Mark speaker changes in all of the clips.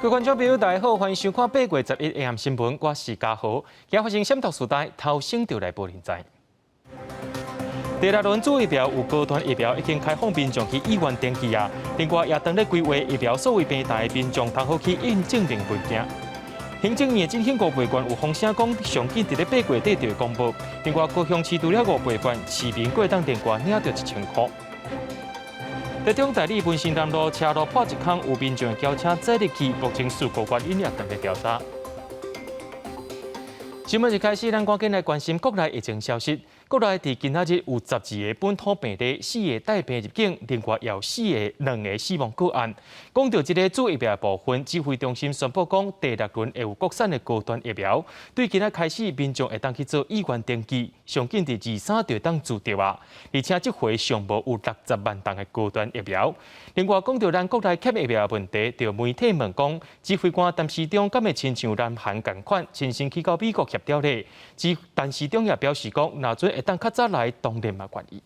Speaker 1: 各位觀眾朋友，大家好，歡迎收看8月11 AM 新聞，我是嘉豪。今發生啥物事代，頭先就來報您知。第六輪注疫苗有高端疫苗已經開放民眾去意願登記啊，另外也當咧規劃疫苗數位平台民眾通好去印證明文件。行政院振興五倍券有風聲講，上緊佇咧8月底就會公布。另外高雄市除了五倍券，市民閣會當另外領著1000箍。台中大里文心南路車路破一空，有民眾轎車載入去，目前事故原因也正咧調查。新聞一開始，咱趕緊來關心國內疫情消息。國內佇今仔日有12個本土病例，四個帶病入境，另外有四個兩个死亡個案。講到這个注疫苗的部分，指揮中心宣布講，第六輪會有國產的高端疫苗，對今仔開始，民眾會當去做意願登記，上緊佇23就會當注著啊。而且這回上無有60萬筒的高端疫苗。另外講到咱國內欠疫苗的問題，就媒體問講，指揮官陳時中敢會親像南韓仝款，親身去到美國協調咧？陳時中也表示講，若準會當較早來，當然嘛願意。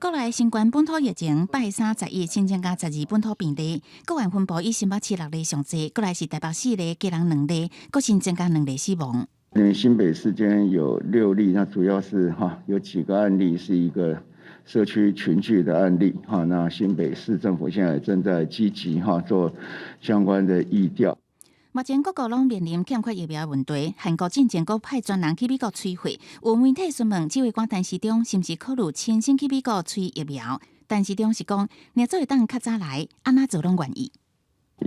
Speaker 2: 國內新冠本土疫情拜三十一新增加12本土病例，個案分布以新北市六例上濟，過來是台北四例，基隆兩例，閣新增加兩例死亡。
Speaker 3: 因為新北市間有六例，那主要是哈有幾個案例是一個社區群聚的案例，哈，那新北市政府現在正在積極哈做相關的疫調。
Speaker 2: 目前各國攏面臨欠缺疫苗的問題，韓國進前閣派專人去美國催貨。有媒體詢問指揮官陳時中是毋是考慮親身去美國催疫苗？陳時中是講，若做會當較早來，按怎做攏願意。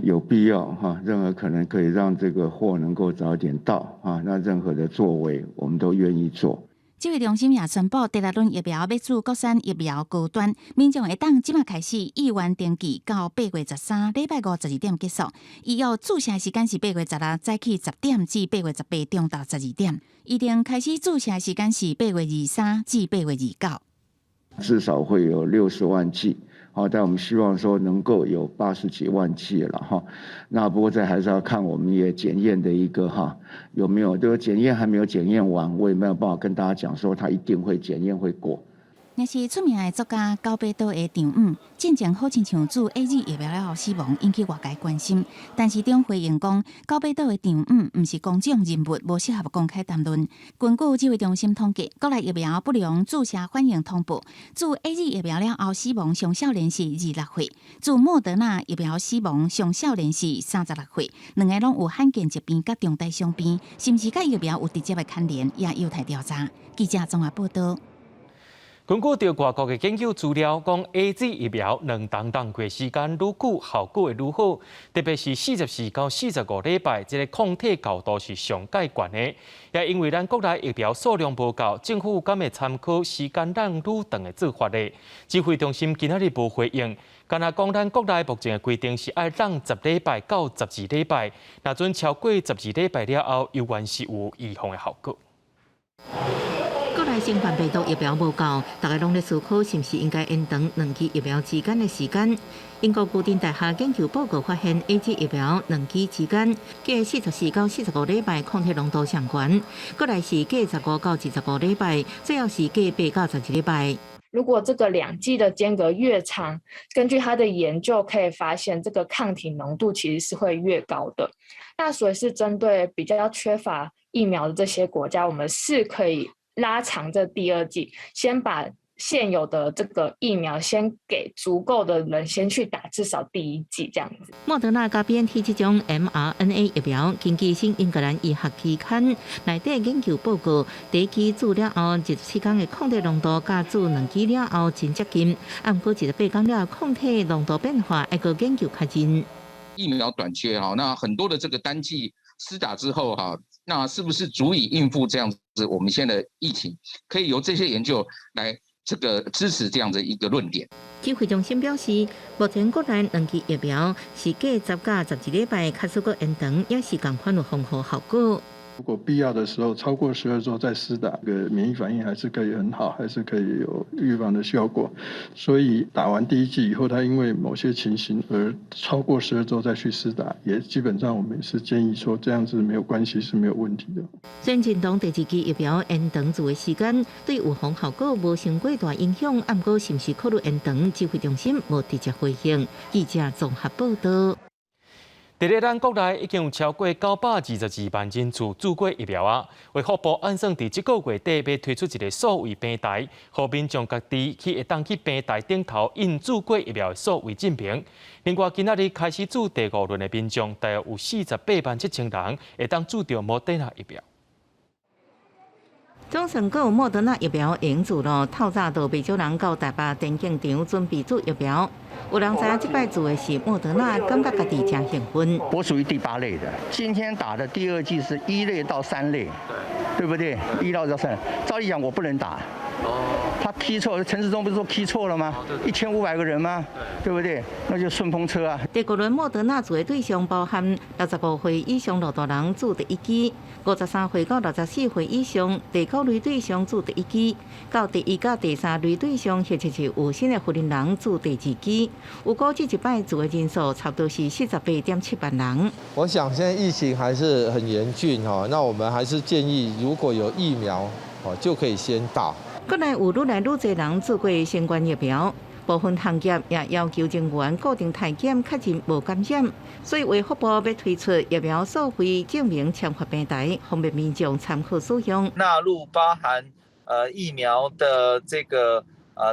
Speaker 3: 有必要哈，任何可能可以讓這個貨能夠早點到啊，那任何的作為，我們都願意做。
Speaker 2: 指揮中心也宣布，第六輪疫苗欲注國產疫苗高端，民眾會當這馬開始意願登記，到8月13禮拜五12點結束。醫藥注射時間是8月16早起10點至8月18中晝12點。預定開始注射時間是8月23至8月29。
Speaker 3: 至少會有60萬劑，好，但我們希望說能夠有80幾萬劑了哈。那不過這還是要看我們也檢驗的一個哈有沒有，這個檢驗還沒有檢驗完，我也沒有辦法跟大家講說他一定會檢驗會過。
Speaker 2: 若是出名的作家九把刀的丈母，進前好親像注 AZ 疫苗了後死亡，引起外界關心。陳時中回應講，九把刀的丈母毋是公眾人物，無適合公開談論。根據指揮中心統計，國內疫苗不良注射反應通報，注 AZ 疫苗了後死亡上少年是26歲，注莫德納疫苗死亡上少年是36歲，兩个攏有罕見疾病佮重大傷病，是毋是佮疫苗有直接的牽連，也有待調查。記者綜合報道。
Speaker 1: 根據著外國的研究資料，講 AZ 疫苗兩劑當過時間愈久，效果會愈好。特別是44到45禮拜，這个抗體高度是上蓋懸的。也因為咱國內疫苗數量無夠，政府敢會參考時間讓愈長的做法咧？指揮中心今仔日無回應，干焦講咱國內目前的規定是愛讓10禮拜到12禮拜，若準超過十二禮拜了後，猶原是有預防的效果。
Speaker 4: 國內新冠病毒疫苗無夠，大家攏咧思考是毋是應該延長兩劑疫苗之間的時間。英國牛津大學研究報告發現，AZ 疫苗兩劑之間隔44到45禮拜抗體濃度上懸，過來是隔15到25禮拜，最後是隔8到12禮拜。
Speaker 5: 如果這個兩劑的間隔越長，根據他的研究可以發現，這個抗體濃度其實是會越高的。那所以是針對比較缺乏疫苗的這些國家，我們是可以拉長這第二劑，先把現有的這個疫苗先給足夠的人先去打，至少第一劑這樣子。
Speaker 4: 莫德納佮 BNT 這種 mRNA 疫苗，根據新英格蘭醫學期刊內底研究報告，第一劑注了後，27天的抗體濃度佮注兩劑了後真接近，毋過28天了抗體濃度變化，愛閣研究確認。
Speaker 6: 疫苗短缺哈，那很多的這個單劑施打之後哈，那是不是足以應付這樣子我們現在的疫情？可以由這些研究來這個支持這樣的一個論點。
Speaker 4: 指揮中心表示，目前國內兩劑疫苗是隔10到12禮拜，假使閣延長，也是仝款有防護效果。
Speaker 7: 如果必要的時候超過12週再施打，個免疫反應還是可以很好，還是可以有預防的效果。所以打完第一劑以後，他因為某些情形而超過十二週再去施打，也基本上我們是建議說這樣子沒有關係，是沒有問題的。
Speaker 4: 雖然認同第二劑疫苗延長注的時間對預防效果無傷過大影響，毋過是毋是考慮延長，指揮中心無直接回應。記者綜合報道。
Speaker 1: 佇咧咱國內已經有超過922萬人次注過疫苗啊！衛福部按算佇這個月底欲推出一个數位平台，予民眾家己去會當去平台頂頭印注過疫苗的數位證明。另外，今仔日開始注第五輪的民眾，大約有48萬7千人會當注著莫德納疫苗。
Speaker 4: 總算閣有莫德納疫苗會用注囉，透早就袂少人到台北田徑場準備注疫苗。有人知影這擺注的是莫德納，感覺家己誠興奮。
Speaker 8: 我屬於第八類的，今天打的第二劑是一類到三類，對不對？一到三，照理講我不能打。他批錯，陳時中不是說批錯了嗎？1500個人嗎？對不對？那就順風車啊。
Speaker 4: 第五輪莫德納注的對象包含65歲以上老大人注第一劑，53歲到64歲以上第九類對象注第一劑，到第一佮第三類對象或者是有新的婦人人注第二劑。有估計這擺注的人數差不多是48.7萬人。
Speaker 9: 我想現在疫情還是很嚴峻哈，那我們還是建議如果有疫苗哦，就可以先打。
Speaker 4: 國內有愈來愈濟人注過新冠疫苗，部分行業也要求人員固定體檢確認無感染，所以衛福部欲推出疫苗數位證明簽發平台，方便民眾參考使用。
Speaker 10: 納入包含疫苗的這個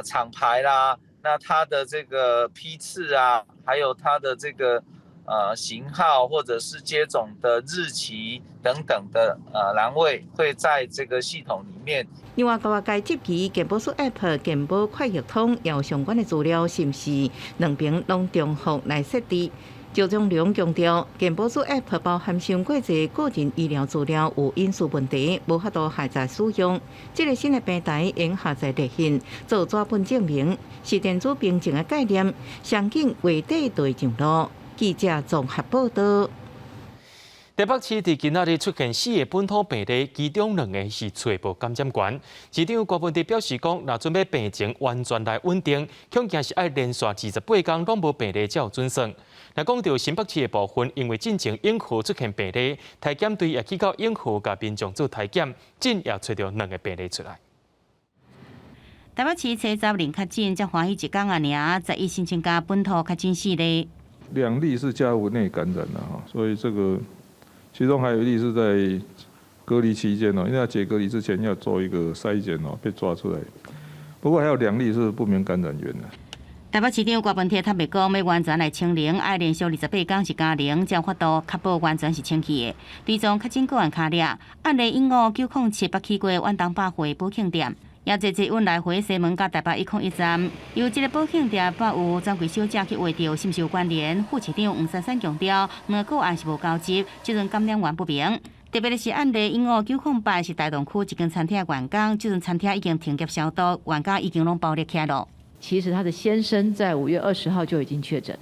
Speaker 10: 廠牌啦，那它的這個批次啊，還有它的這個型號或者是接種的日期等等的欄位，會在這個系統裡面。
Speaker 4: 另外，外界質疑健保署 App 健保快易通有相關的資料，是毋是兩邊攏重複來設置？趙忠良強調，健保署 App 包含傷過濟個人醫療資料有隱私問題，無法度下載使用。這个新的平台用下載熱線做紙本證明，是電子憑證的概念，上緊月底就會上路。記者綜合報道。
Speaker 1: 台北市佇今仔日出現四个本土病例，其中兩个是揣無感染源。市長郭文哲表示講，若準欲病情完全來穩定，恐驚是愛連續28天攏無病例才有準算。若講著新北市的部分，因為進前永和出現病例，體檢隊也去到永和共民眾做體檢，真也揣著兩个病例出來。
Speaker 2: 台北市初十零確診，才歡喜一工爾，十一新增加本土確診四例。
Speaker 11: 兩例是家屋內感染的哈，所以這個其中還有一例是在隔離期間哦，因為要解隔離之前要做一個篩檢哦，被抓出來。不過還有兩例是不明感染源的。
Speaker 2: 台北市長郭文鐵坦白講，欲完全來清零，愛連續28天是加零，才有法度確保完全是清去的。追蹤確診個案卡列，案例15907捌去過遠東百貨寶慶店，也坐捷運來回西門佮台北101站，由這个寶慶店佮有專櫃小姐去畫著，是毋是有關聯？副市長黃珊珊強調，兩个個案是無交集，這陣感染源不明。特別的是案例15908是大同區一間餐廳的員工，這陣餐廳已經停業消毒，員工已經攏包入起來囉。
Speaker 12: 其實他的先生在5月20號就已經確診，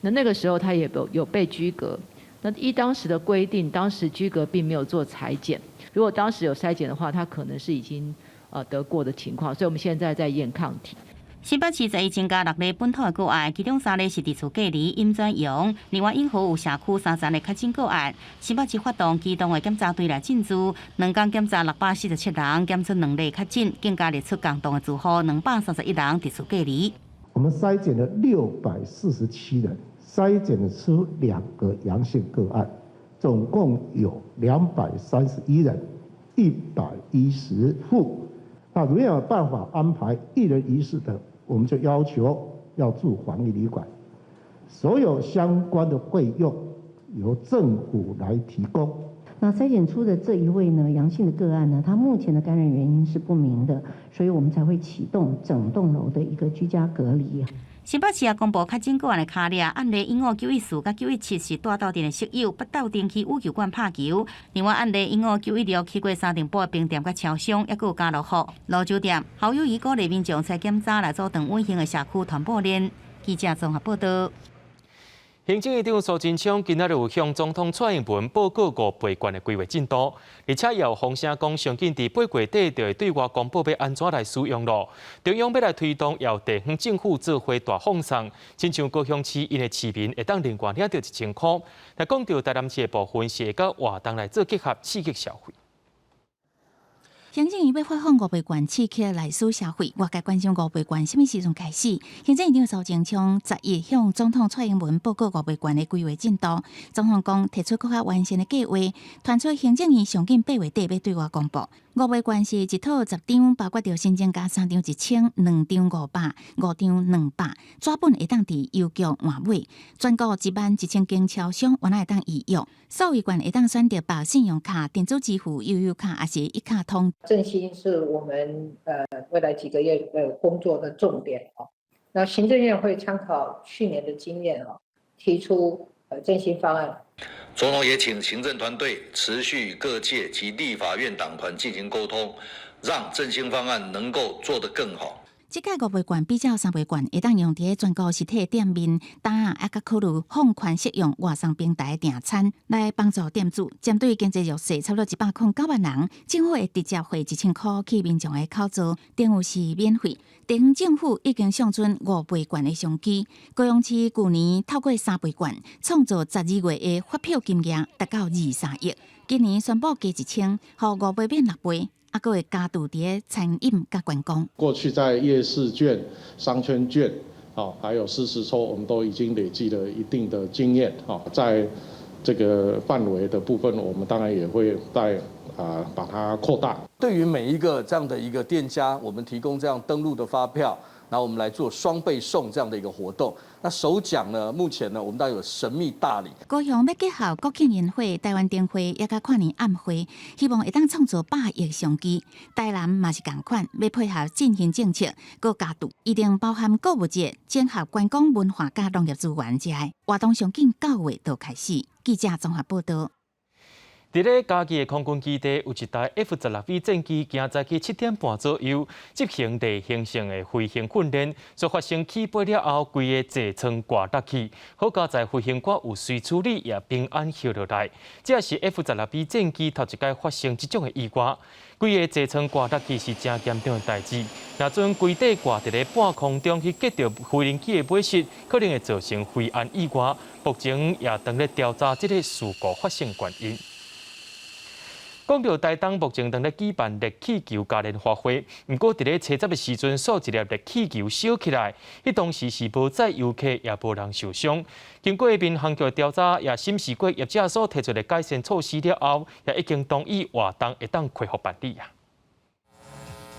Speaker 12: 那那個時候他也有被居隔。那依當時的規定，當時居隔並沒有做採檢。如果當時有篩檢的話，他可能是已經得過的情況。所以我們現在在驗抗體。
Speaker 2: 新北市十一增加六例本土的個案，其中三例是佇厝隔離陰轉陽，另外永和有社區三層的確診個案。新北市發動機動的檢查隊來進駐，兩工檢查647人，檢出兩例確診，更加列出共同的住戶231人佇厝隔離。
Speaker 13: 我們篩檢了647人，篩檢出兩個陽性個案，總共有231人，110戶。那沒有辦法安排一人一室的，我們就要求要住防疫旅館，所有相關的費用由政府來提供。
Speaker 14: 那篩檢出的這一位呢陽性的個案呢，他目前的感染原因是不明的，所以我們才會啟動整棟樓的一個居家隔離。
Speaker 2: 新北市也公布確診個案的卡列，案例15914佮917是蹛鬥陣的室友，捌鬥陣去羽球館拍球。另外案例15916去過三重埔的冰店佮超商，抑閣有家樂福、蘆洲店。侯友宜鼓勵民眾採檢查來阻斷隱形的社區傳播鏈。記者綜合報道。
Speaker 1: 行政院長蘇貞昌今仔日有向總統蔡英文報告五倍券的規劃進度，而且也有風聲講，上緊佇八月底就會對外公布欲按怎來使用囉。中央欲來推動，由地方政府做伙大放送，親像高雄市𪜶的市民會當另外領著1000箍。若講著台南市的部分是會佮活動來做結合，刺激消費。
Speaker 2: 行政院欲發放五倍券刺激內需消費，外界關心五倍券啥物時陣開始？行政院長蘇貞昌10日向總統蔡英文報告五倍券的規劃進度。總統講提出閣較完善的計劃，傳出行政院上緊8月底欲對外公布。五倍券是一套10張，包括著新增加三張1000，兩張500，五張200，紙本會當佇郵局換買。全國11,000間超商原來會當預約。數位券會當選擇綁信用卡、電子支付、悠遊卡，抑是一卡通。
Speaker 15: 振興是我們未來幾個月的工作的重點哦。那行政院會參考去年的經驗哦，提出振興方案。
Speaker 16: 總統也請行政團隊持續與各界及立法院黨團進行溝通，讓振興方案能夠做得更好。
Speaker 2: 這屆五倍券比較三倍券，會當用佇全國實體店面，當然也閣考慮放寬適用外送平台訂餐，來幫助店主。針對經濟弱勢，差不多109萬人，政府會直接匯1000箍去民眾的口座，等於是免費。地方政府已經上準五倍券的商機。高雄市舊年透過三倍券創造12月的發票金額達到23億，今年宣布加1000，予五倍變六倍。啊，閣會加注佇咧餐飲佮觀光。
Speaker 17: 過去在夜市券、商圈券，好，還有適時抽，我們都已經累積了一定的經驗，哈，在這個範圍的部分，我們當然也會再啊把它擴大。
Speaker 18: 對於每一個這樣的一個店家，我們提供這樣登錄的發票，然後我們來做雙倍送這樣的一個活動。那首獎呢，目前呢，我們當然有神秘大禮。
Speaker 2: 高雄欲結合國慶煙火、台灣燈會，也佮跨年晚會，希望會當創造百億商機。台南嘛是仝款，欲配合振興政策，閣加注，一定包含購物節、整合觀光文化佮農業資源這活動上緊9月就開始。記者綜合報道。
Speaker 1: 佇咧嘉義的空軍基地，有一台 F-16V 戰機，今早起7點半左右執行例行性的飛行訓練，所發生起飛了後，規個座艙掛落去，好佳哉飛行官有隨處理，也平安翕落來。這也是 F-16V 戰機頭一擺發生這種的意外。規个座艙掛落去是誠嚴重的代誌，若準規塊掛佇咧半空中去擊著飛行機的尾翼，可能會造成飛安意外。目前也正咧調查這个事故發生原因。講到台東，目前正咧舉辦熱氣球嘉年華會，毋過佇咧初十的時陣，煞一粒熱氣球燒起來，彼當時是無載遊客，也無人受傷。經過民航局調查，也審視過業者所提出的改善措施了後，也已經同意活動會當恢復辦理啊。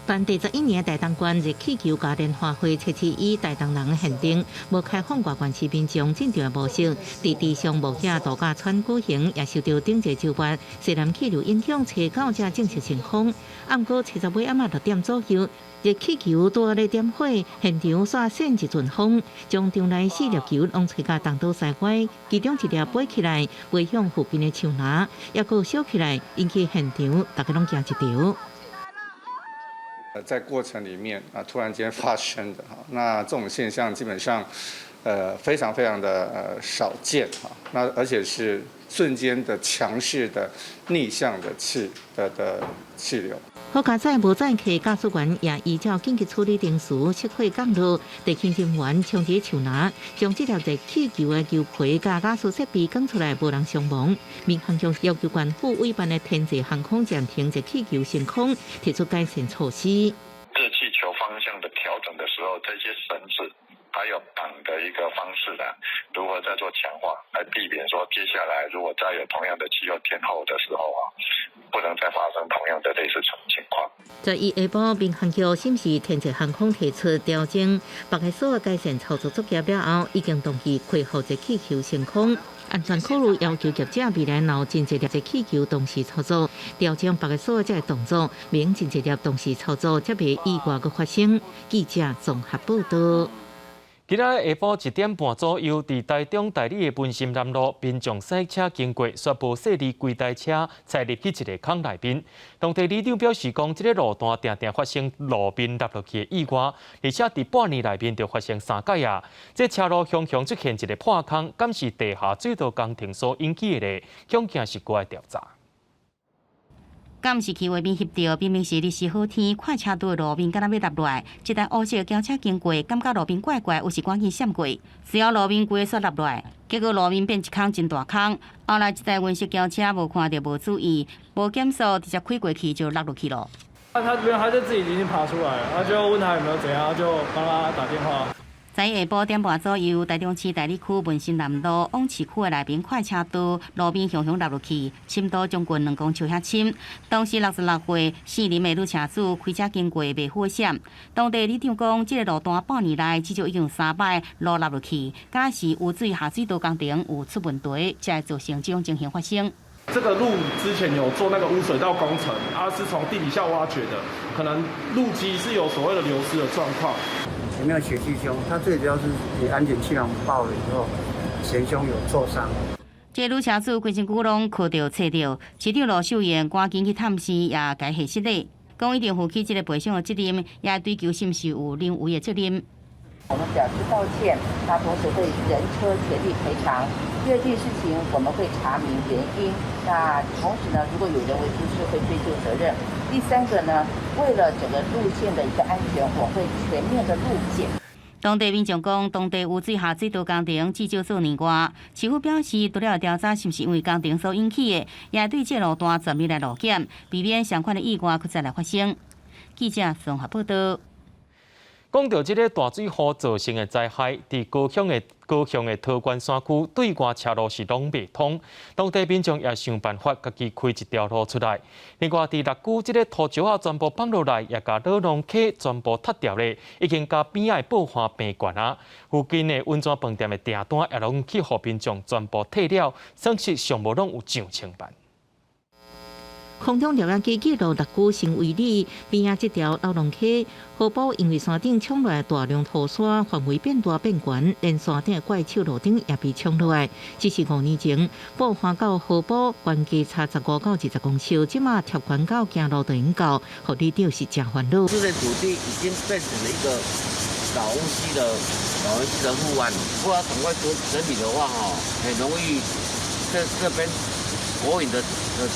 Speaker 4: 辦第11年台東縣熱氣球嘉年華會，測試以台東人限定，無開放外縣市民眾進場的模式，佇池上冒險度假村舉行，也受著頂個晝月西南氣流影響，初九才正式升風。毋過初十尾暗仔6點左右，熱氣球拄仔咧點火，現場煞扇一陣風，將場內四粒球攏吹甲東倒西歪，其中一粒飛起來，飛向附近的樹林，抑閣燒起來，引起現場大家攏驚一趒。
Speaker 19: 在過程裡面啊，突然間發生的哈，那這種現象基本上，非常非常的少見哈，那而且是瞬間的強勢的逆向的氣的的氣流。
Speaker 4: 好佳哉無載客駕駛員也依照緊急處理程序熄火降落，地勤人員衝佇樹林，將這粒熱氣球的球皮佮瓦斯設備扛出來，無人傷亡。民航局要求縣府委辦的天際航空暫停熱氣球升空，提出改善措施。
Speaker 20: 熱氣球方向的調整的時候，這些繩子還有綁的一個方式呢，如何再做強化，來避免說接下來如果再有同樣的氣候天候的時候啊，不能再發生同樣的類似情況。
Speaker 4: 11下晡，民航局審視天際航空提出調整別個所有改善操作作業了後，已經同意恢復熱氣球升空。安全考慮要求業者未來若有真濟粒熱氣球同時操作，調整別個所有這個動作，免真濟粒同時操作，才袂意外閣發生。記者綜合報道。
Speaker 1: 今仔下晡1點半左右，佇台中大里的文心南路，民眾賽車經過，煞無細膩規台車踩入去一个空內面。當地里長表示講，這个路段定定發生路面凹落去的意外，而且佇半年內面就發生三擺啊。這車路常常出現一个破空，敢是地下水道工程所引起的咧？恐驚是閣愛調查。
Speaker 21: 敢是去畫面翕著，明明是日時好天，看車道路面敢若欲落落來，一台烏色轎車經過，感覺路面怪怪，有時趕緊閃過，隨後路面規个煞落落來，結果路面變一空真大空。後來一台銀色轎車無看著無注意，無減速，直接開過去就落落去囉。
Speaker 3: 他沒有，他就自己已經爬出來了，他就問他有沒有怎樣，就幫他打電話。
Speaker 21: 在下晡點半左右，台中市大里區文心南路往市區的內邊快車道路面雄雄落落去，深度將近2公尺遐深。當時66歲姓林的女車主開車經過袂好閃。當地里長講，這个路段半年內至少已經有三擺路落落去，敢是污水下水道工程有出問題，才會造成這種情形發生。
Speaker 22: 這個路之前有做那個污水道工程，啊，是從地底下挖掘的，可能路基是有所謂的流失的狀況。
Speaker 23: 前面有血氣胸，他最主要是你安全氣囊爆了以後，前胸有挫傷。
Speaker 21: 這女車主規身軀攏磕著、切著，市長盧秀燕趕緊去探視，也共下失禮，講一定負起這个賠償的責任，也追究是毋是有人為的責任。
Speaker 24: 我們表示道歉，那同時會人車全力賠償。第二件事情，我們會查明原因。那同時呢，如果有人為出事，會追究責任。第三個呢，為了整個路線的一個安全，我會全面的路檢。
Speaker 21: 當地民眾講，當地污水下水道工程至少做年外，市府表示，除了調查是毋是因為工程所引起的，也對這路段全面來路檢，避免相款的意外閣再來發生。記者綜合報道。
Speaker 1: 講到這个大水雨造成的災害，佇高雄的桃源山區對外車路是攏袂通，當地民眾也想辦法，家己開一條路出來。另外，佇六龜這个土石仔全部放落來，也共老農溪全部塌掉咧，已經共邊仔的寶華病院啊，附近的溫泉飯店的訂單也攏去予民眾全部退了，損失上無攏有上千萬。
Speaker 4: 空中攝影機記錄六龜新圍里邊仔這條老龍溪河坡，因為山頂沖落來大量土沙，範圍變大變懸，連山頂的怪手路頂也被沖落來。這是5年前，寶華到河埔懸低差15到20公尺，這馬貼懸到行路就已到，予里長是誠煩惱。
Speaker 25: 這片土地已經變成了一個老翁溪的護岸，如果要趕快整整理的話，吼，很容易這邊國營的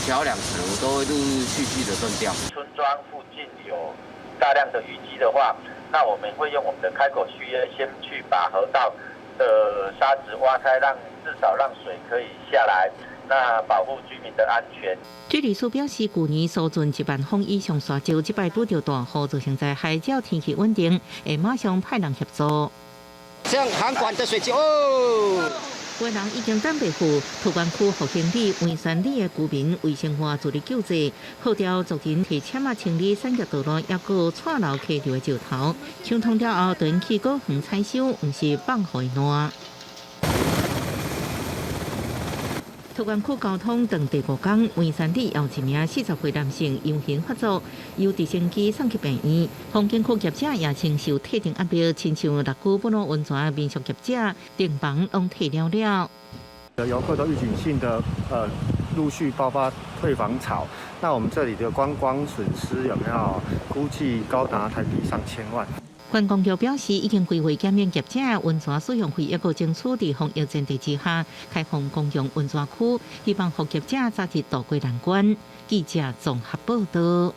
Speaker 25: 橋梁可能都會陸陸續續的斷掉。
Speaker 20: 村莊附近有大量的淤積的話，那我們會用我們的開口序列先去把河道的沙子挖開，讓至少讓水可以下來，那保護居民的安全。
Speaker 4: 水利署表示，舊年疏浚1萬方以上沙石，這擺拄著大雨造成災害，只要天氣穩定，會馬上派人協助。
Speaker 26: 這樣涵管的水就哦。
Speaker 4: 有人已經等袂赴，桃園區復興里、文山里的居民衛生化助力救濟，號召族人提籤仔清理產業道路，抑閣蔡樓溪流的石頭，搶通了後，轉去果園採收，毋是放予伊爛。桃園區交通斷第五工，文山里有一名40歲男性陽性發作，由直升機送去病院。風景區業者也承受特定壓力，親像六龜本樂溫泉的民宿業者，訂房攏退了了。
Speaker 27: 遊客都預警性的陸續爆發退房潮，那我們這裡的觀光損失有沒有估計高達台幣上千萬？
Speaker 4: 觀光局表示，已經規劃減免業者溫泉使用費，抑閣爭取佇防疫前提之下，開放公用溫泉區，希望予業者早日渡過難關。記者綜合報道。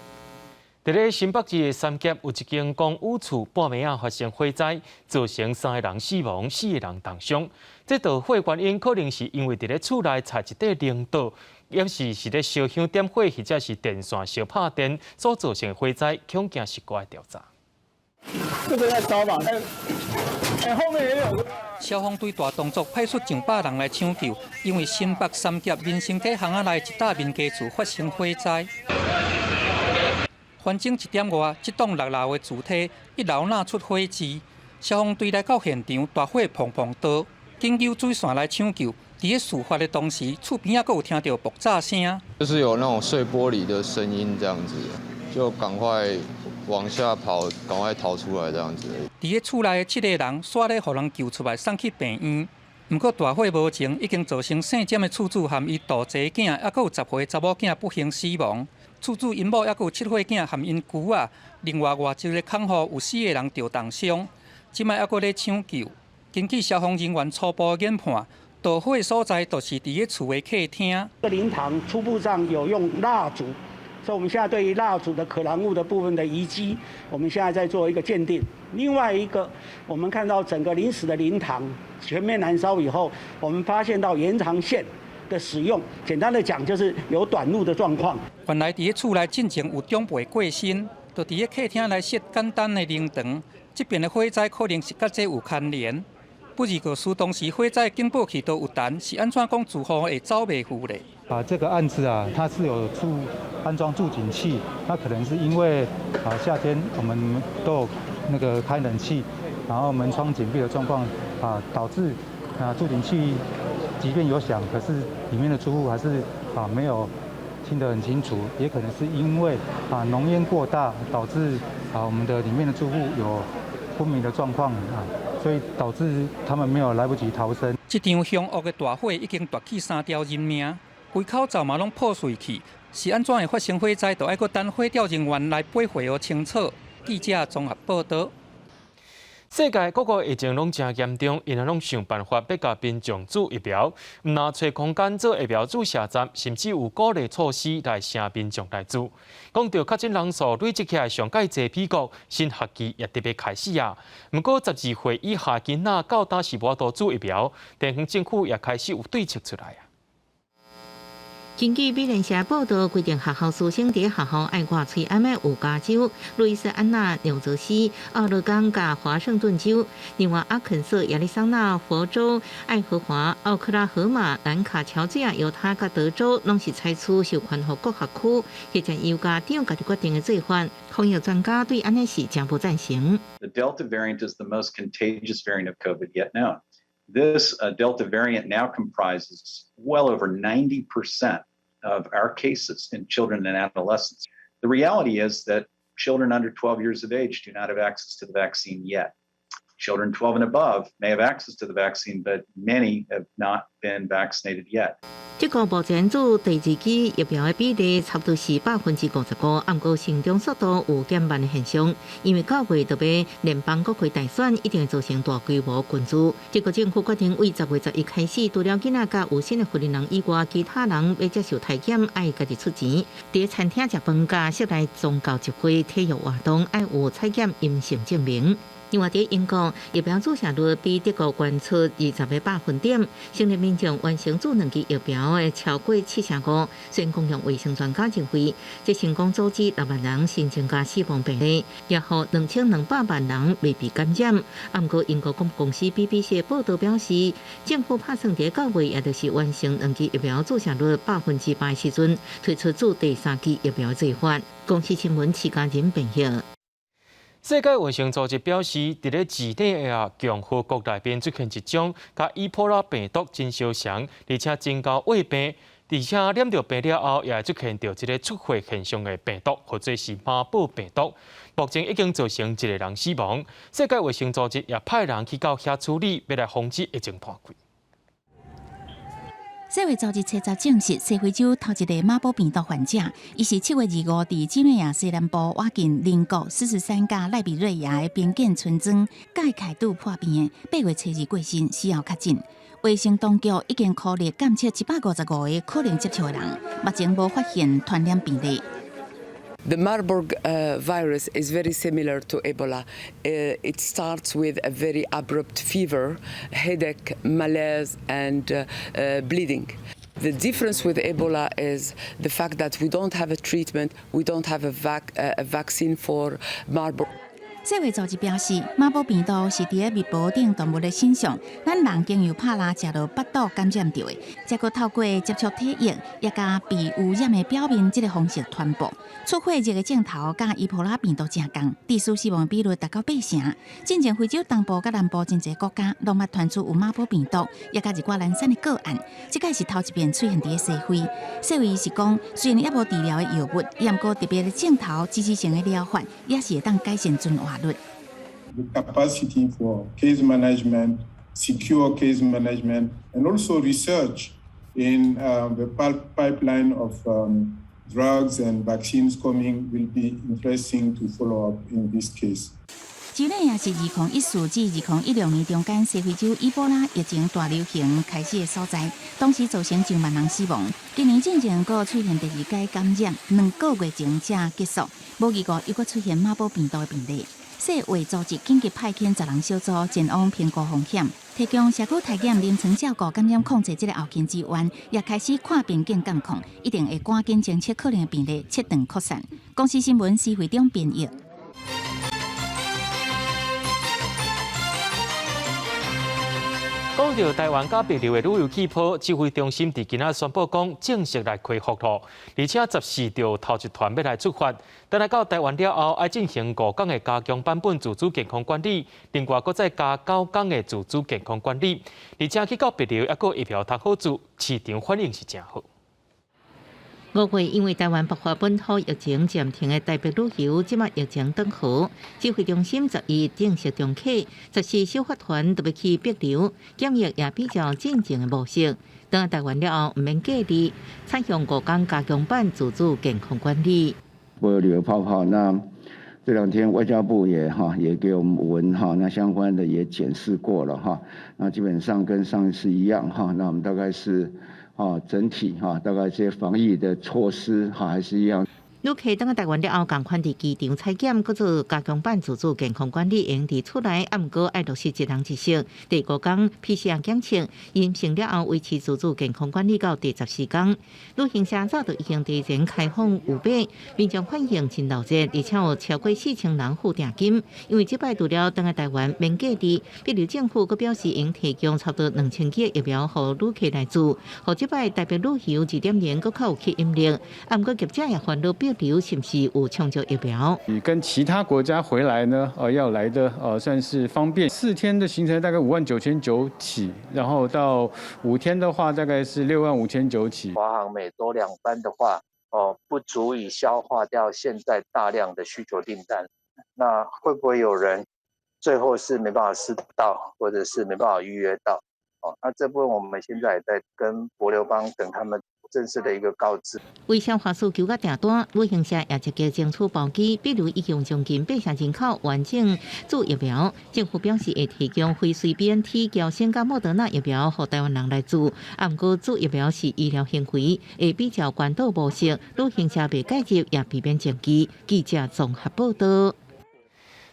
Speaker 1: 佇咧新北市的三峽有一間公寓厝半暝仔發生火災，造成三个人死亡，四个人重傷。這著火原因可能是因為佇咧厝內插一塊靈刀，抑是咧燒香點火，或者是電線燒拍電所造成的火災，恐驚是閣愛調查。
Speaker 3: 這個在燒吧？哎，哎，後面也有。
Speaker 28: 消防隊大動作派出上百人來搶救，因為新北三峽民生街巷仔內一棟民家厝發生火災。環境一點外，這棟6樓的柱體一樓若出火舌，消防隊來到現場，大火砰砰著，緊急水線來搶救。佇咧事發的當時，厝邊仔閣有聽著爆炸聲，
Speaker 29: 就是有那種碎玻璃的聲音，這樣子，就趕快往下跑，趕快逃出來，這樣子。
Speaker 28: 佇咧厝內的7個人，煞咧予人救出來，送去病院。毋過大火無情，已經造成姓詹的厝主含伊大濟囝，抑閣有10歲查某囝不幸死亡。厝主𪜶某抑閣有7歲囝含𪜶姑仔，另外外周的空戶有4個人著重傷，這擺抑閣咧搶救。根據消防人員初步研判，導火所在就是佇咧厝的客廳。
Speaker 30: 這個靈堂初步上有用蠟燭，所以我們現在對於蠟燭的可燃物的部分的遺跡，我們現在在做一個鑑定。另外一個，我們看到整個臨時的靈堂全面燃燒以後，我們發現到延長線的使用，簡單的講就是有短路的狀況。
Speaker 28: 原來佇咧厝內進前有長輩過身，就佇咧客廳來設簡單的靈堂。這爿的火災可能是佮這有牽連。不過，事當時火災警報器都有彈，是按怎講住戶會走袂赴咧？
Speaker 5: 啊，這個案子啊，它是有安裝住警器，那可能是因為啊夏天我們都有那個開冷氣，然後門窗緊閉的狀況啊，導致啊住警器即便有響，可是裡面的住戶還是啊沒有聽得很清楚，也可能是因為啊濃煙過大，導致啊我們的裡面的住戶有昏迷的狀況啊，所以導致他們沒有來不及逃生。
Speaker 28: 這場兇惡的大火已經奪去三條人命，規口罩嘛攏破碎去，是按怎會發生火災？就愛閣等火調人員來背火予清楚。記者綜合報導。
Speaker 1: 世界各國疫情攏誠嚴重，𪜶攏想辦法欲共民眾注疫苗，毋但揣空間做疫苗注射站，甚至有鼓勵措施來請民眾來注。講到確診人數累積起來上蓋濟美國，新學期也特別開始啊。毋過12歲以下囡仔到今是無法度注疫苗，地方政府也開始有對策出來啊。
Speaker 4: 根據美聯社報道，規定學校師生佇學校愛掛喙罨的有加州、路易斯安那、紐澤西、奧勒岡佮華盛頓州，另外阿肯色、亞利桑那、佛州、愛荷華、奧克拉荷馬、南卡、喬治亞、猶他佮德州，攏是採取授權予各學區，或者由家長家己決定的做法。防疫專家對按呢是誠無贊成。
Speaker 6: The Delta variant is the most contagious variant of COVID yet known. This Delta variant now comprises well over 90% of our cases in children and adolescents. The reality is that children under 12 years of age do not have access to the vaccine yet. Children 12 and above may have access to the vaccine, but many have not been vaccinated yet.
Speaker 4: 這個目前注第二劑疫苗的比例差不多是55%，毋過成長速度有減慢的現象。因為9月就欲聯邦國會大選，一定會造成大規模群聚。這個政府決定對10月11開始，除了囡仔佮有新的訓練人以外，其他人欲接受體檢，愛家己出錢。佇餐廳食飯、佮室內宗教集會、體育活動，愛有採檢陰性證明。另外，佇英國疫苗注射率比德國懸出20個百分點，成年民眾完成注兩劑疫苗的超過75%。雖然公共衛生專家認為，這成功阻止6萬人新增加死亡病例，也予2200萬人未被感染。毋過，英國廣播公司 BBC 報道表示，政府拍算佇9月，也就是完成兩劑疫苗注射率8%時陣，推出注第三劑疫苗計劃。公視新聞，徐家仁編譯。
Speaker 1: 世界衛生組織表示，佇咧幾內亞共和國內面出現一種佮伊波拉病毒真相像，而且真𠢕穢病，而且染著病了後，也會出現著這个出血現象的病毒，或者是馬堡病毒。目前已經造成一个人死亡。世界衛生組織也派人去到遐處理，欲來防止疫情傳開。
Speaker 2: 世衛組織初十證實，西非洲頭一个馬堡病毒患者，伊是7月25佇幾內亞西南部倚近鄰國43佮賴比瑞亞的邊境村莊蓋凱杜破病的，8月初2過身，死後確診。衛生當局已經孤立監測155個可能接觸的人，目前無發現傳染病例。
Speaker 7: The Marburg virus is very similar to Ebola. It starts with a very abrupt fever, headache, malaise, and bleeding. The difference with Ebola is the fact that we don't have a treatment, we don't have a vaccine for Marburg.
Speaker 2: 世衛組織表示，馬堡病毒是佇咧密婆等動物的身上，咱人經由拍獵食落腹肚感染著的，再閣透過接觸體液，也佮被汙染的表面這个方式傳播。出血熱的症頭佮伊波拉病毒誠仝，致死死亡比率達到8成。進前非洲東部佮南部真濟國家攏捌傳出有馬堡病毒，也佮一寡難產的個案。這擺是頭一遍出現佇咧西非。世衛是講，雖然猶無治療的藥物，毋過特別的症頭支持性的療法，也是會當改善存活率。
Speaker 8: The capacity for case management, secure case management, and also research in the pipeline of drugs and vaccines coming will be interesting to follow up in this case.
Speaker 2: 幾內亞是2014至2016年中間西非洲伊波拉疫情大流行開始的所在，當時造成上萬人死亡。今年進前閣出現第二擺感染，2個月前才結束，無意外又閣出現馬堡病毒的病例。世衛組織緊急派遣十人小組前往評估風險，提供社區篩檢、臨床照顧、感染控制這个後勤資源，也開始跨邊境監控，一定會趕緊偵測可能的病例，切斷擴散。公視新聞施惠中編譯。
Speaker 1: 講到台灣佮帛琉的旅遊氣泡，指揮中心佇今仔宣布講正式來恢復囉，而且14號頭一團欲來出發。等來到台灣了後，愛進行五天的加強版本自主健康管理，另外閣再加9天的自主健康管理。而且去到帛琉，猶閣有疫苗通好注，市場反應是誠好。
Speaker 4: 五月因為台灣爆發本土疫情暫停的台帛旅遊，這擺疫情轉好，指揮中心11正式重啟，14首發團就欲去帛琉，檢疫也比照進前的模式。轉來台灣了後，毋免隔離，採用五天加強版自主健康管理。
Speaker 9: 帛琉泡泡，那這兩天外交部也哈也給我們文哈，那相關的也檢視過了哈，那基本上跟上一次一樣哈，那我們大概是。整體哈，大概這些防疫的措施哈，還是一樣。
Speaker 4: 旅客轉來台灣了後，仝款佇機場採檢，閣做加強版自主健康管理，會用佇厝內，啊，毋過愛落實一人一室。第五天 PCR 檢測陰性了後，維持自主健康管理到第14天。旅行社早就已經提前開放預買，民眾反應真熱熱，而且有超過4000人付訂金。因為這擺除了轉來台灣免隔離，帛琉政府閣表示會提供差不多2000劑疫苗予旅客來注，予這擺台帛旅遊2.0閣較有吸引力。啊，毋過業者也煩惱帛琉是毋是有充足疫苗？
Speaker 10: 你跟其他國家回來呢？要來的算是方便。4天的行程大概5.99萬起，然後到5天的話大概是6.59萬起。
Speaker 11: 華航每週兩班的話，不足以消化掉現在大量的需求訂單。那會不會有人最後是沒辦法試到，或者是沒辦法預約到？那這部分我們現在也在跟帛琉方等他們正式的一個告知。
Speaker 4: 為消化需求佮訂單，旅行社也積極爭取包機，比如已經將近8成人口完整注疫苗。政府表示會提供輝瑞、BNT、嬌生佮莫德納疫苗，予台灣人來注。啊，毋過注疫苗是醫療行為，會比照關島模式，旅行社袂介入，也避免爭議。記者綜合報道。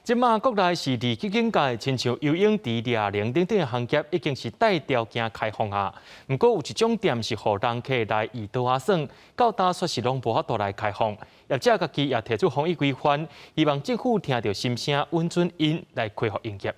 Speaker 1: 這馬國內是二級警戒，親像游泳池、掠龍等等行業已經是帶條件開放啊。毋過有一種店是予人客來椅桌仔耍，到今煞是攏無法度來開放。業者家己也提出防疫規範，希望政府聽著心聲，允准𪜶來恢復營業。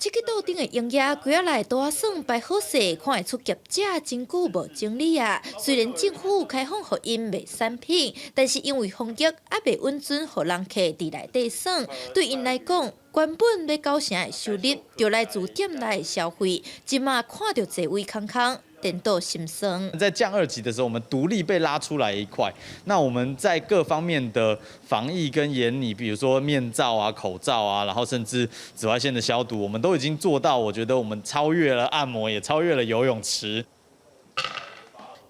Speaker 12: 這个桌頂的營業，櫃仔內桌仔耍擺好勢，看會出業者真久無整理啊。雖然政府開放予𪜶賣產品，但是因為防疫猶未允准予人客佇內底耍，對𪜶來講，原本欲九成的收入，就來自店內的消費，這馬看著座位空空。顛倒心酸。
Speaker 13: 在降二級的時候，我們獨立被拉出來一塊。那我們在各方面的防疫跟研擬，比如說面罩啊、口罩啊，然後甚至紫外線的消毒，我們都已經做到。我覺得我們超越了按摩，也超越了游泳池。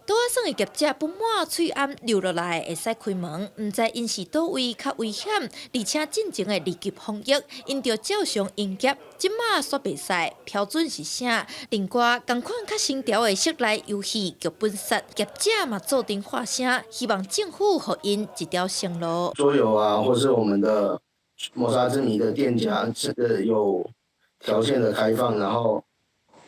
Speaker 12: 桌仔耍的業者不滿喙罨留落來會使開門，毋知𪜶是佗位較危險，而且進前的二級防疫，𪜶著照常營業，這馬煞袂使，標準是啥？另外，仝款較新潮的室內遊戲劇本殺，業者嘛做陣發聲，希望政府予𪜶一條生路。
Speaker 14: 桌遊啊，或是我們的謀殺之謎的店家，這個有條件的開放，然後